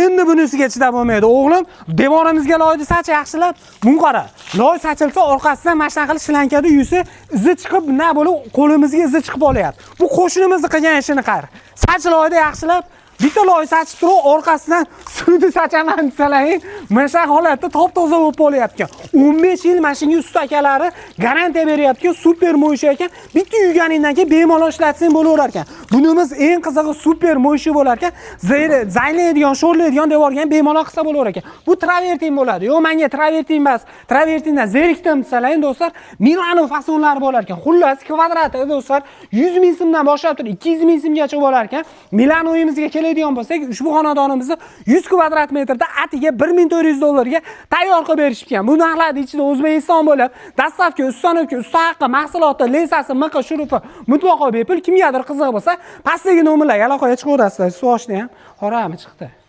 Endi bunisiga chidab bo'lmaydi, o'g'lim. Devorimizga loyni sach yaxshilab. Buni qara. Loy sachilsa, orqasidan mana shunaqa qilib shlankada yuvsa, izi chiqib, nima bo'lib, qo'limizga izi chiqib olyapti. Bu qo'shnimizni qilgan ishini qara. Sach loyni yaxshilab. Bitta loy sachib turib, orqasidan suvni sachaman desalaring, mana shunaqa holatda top toza bo'lib qolyapti. 15 yil mana shunga usta akalari garantiya beryapti, супер моющий ekan. Bitta yuvganingdan keyin bemalol ishlatsang bo'laverar ekan. Bunimiz eng qizig'i супер моющий bo'lar ekan. Zanglaydigan, sho'rlaydigan devorga ham bemalol qilsa bo'laverar ekan. Bu travertin bo'ladi. Yo'q, menga travertin emas, travertindan zerikdim desalaring, do'stlar, Milano fasonlari bo'lar ekan. Xullas, kvadrati, do'stlar, 100 ming so'mdan boshlab turib 200 ming so'mgacha bo'lar ekan. Milano uyimizga keladigan bo'lsak, ushbu xonadonimizni 100 kvadrat metrda atiga 1400 dollarga tayyor qilib berishgan. Bu narxlarning ichida O'zbekiston bo'lib, доставка, установка, usta haqqi, mahsuloti, леса si, miqi, shurupi mutlaqo bepul. Kimgadir qiziq bo'lsa, pastdagi nomerlarga aloqaga chiqaverasizlar. Suvoshni ham qorami chiqdi.